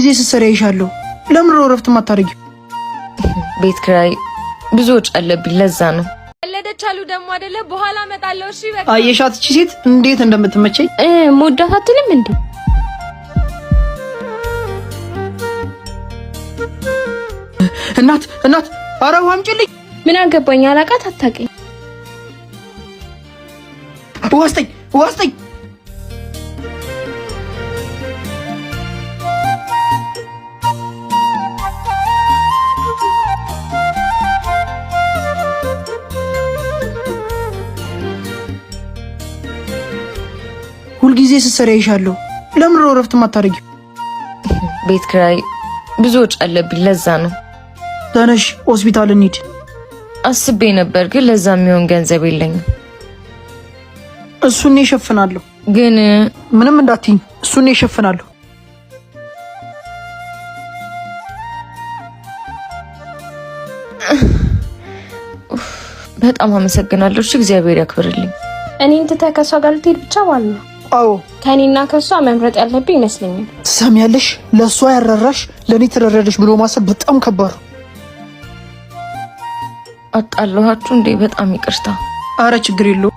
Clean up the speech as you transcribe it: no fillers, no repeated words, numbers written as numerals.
ሁልጊዜ ስትሰሪ አይሻለሁ። ለምን ነው እረፍት የማታደርጊው? ቤት ኪራይ ብዙ ወጪ አለብኝ፣ ለዛ ነው። ወለደች አሉ ደግሞ አይደለ? በኋላ እመጣለሁ። እሺ በቃ። አየሻት እቺ ሴት እንዴት እንደምትመቸኝ። መወዳት አትልም እንዴ? እናት እናት፣ ኧረ ውሃ አምጪልኝ። ምን አገባኝ? አላውቃት አታውቅኝ። ውሃ ስጠኝ፣ ውሃ ስጠኝ። ሁልጊዜ ስትሰሪ አይሻለሁ። ለምን ነው እረፍት የማታደርጊው? ቤት ኪራይ ብዙ ወጪ አለብኝ፣ ለዛ ነው። ተነሽ ሆስፒታል እንሂድ። አስቤ ነበር ግን ለዛ የሚሆን ገንዘብ የለኝም። እሱን እሸፍናለሁ። ግን ምንም እንዳትይኝ፣ እሱን እሸፍናለሁ። በጣም አመሰግናለሁ። እሺ እግዚአብሔር ያክብርልኝ። እኔን ትተህ ከእሷ ጋር ልትሄድ ብቻ ማለት ነው? አዎ፣ ከእኔና ከእሷ መምረጥ ያለብኝ ይመስለኛል። ትሰሚያለሽ? ለእሷ ያራራሽ ለእኔ ትራሪያለሽ ብሎ ማሰብ በጣም ከባድ ነው። አጣለኋችሁ እንዴ? በጣም ይቅርታ። አረ ችግር የለውም።